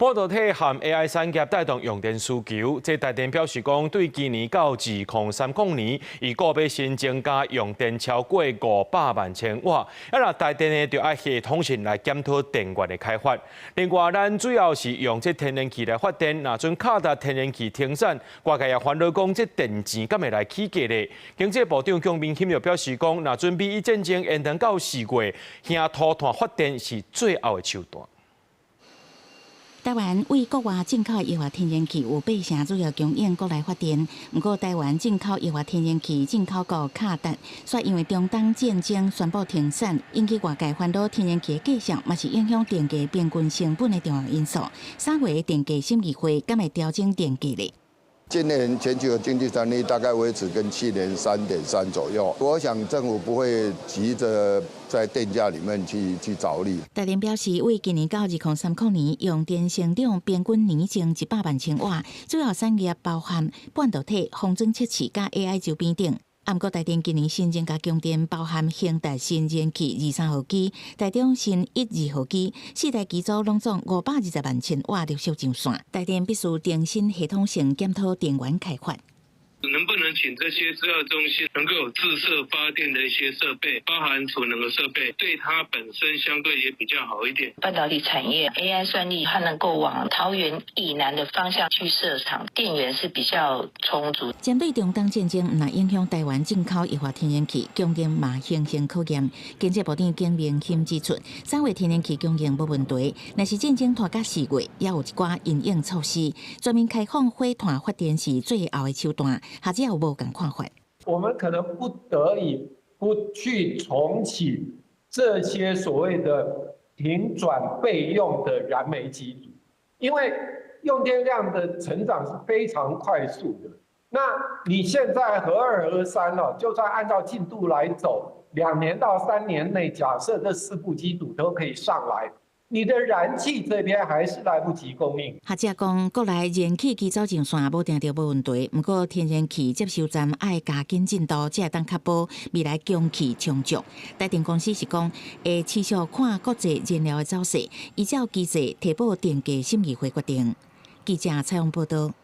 半導體和 AI 產業帶動用電需求，這台電表示講，對今年到2030年，預估欲新增加用電超過500萬千瓦。啊，若台電呢，就愛系統性來檢討電源的開發。另外，咱主要是用這天然氣來發電，若準卡達天然氣停產，外界也煩惱講，這電錢敢會來起價咧？經濟部長龔明鑫就表示講，若準美伊戰爭延長到4月，興塗炭發電是最後的手段。台灣對國外進口液化天然氣有八成主要供應國內發電，毋過台灣進口液化天然氣進口國卡達，煞因為中東戰爭宣布停產，引起外界煩惱天然氣的價格嘛是影響電價平均成本的重要因素。3月電價審議會敢會調整電價咧？今年全球經濟成長率大概維持跟去年3.3左右，我想政府不會急着在電價裡面去着力。台電表示，為今年到2030年用電成長平均年增100萬千瓦，主要產業包含半導體、封裝測試佮 AI 周邊等。毋過台電今年新增加供電，包含興達新燃氣23號機、台中新一二號機，四台機組攏總520萬千瓦陸續上線。台電必須重新系統性檢討電源開發。能不能請這些資料中心能夠有自設發電的一些設備，包含儲能的設備，對它本身相對也比較好一點。半導體產業 AI 算力，它能夠往桃園以南的方向去設廠，電源是比較充足。針對中東戰爭，若影響台灣進口液化天然氣供應嘛形成考驗。經濟部長景明鑫指出，3月天然氣供應無問題，若是戰爭拖到4月，也有一寡因應措施。全面開放火炭發電是最後的手段。學者有無仝看法？我們可能不得已不去重啟這些所謂的停轉備用的燃煤機組，因為用電量的成長是非常快速的。那你現在核二核三哦，就算按照進度來走，2年到3年內，假設這四部機組都可以上來，你的燃氣這邊還是來不及供應。學者講，國內燃氣機組上線無定著無問題，毋過天然氣接收站愛加緊進度，才會當確保未來供氣充足。台電公司是講，會持續看國際燃料的走勢，依照機制提報電價審議會決定。記者採訪報道。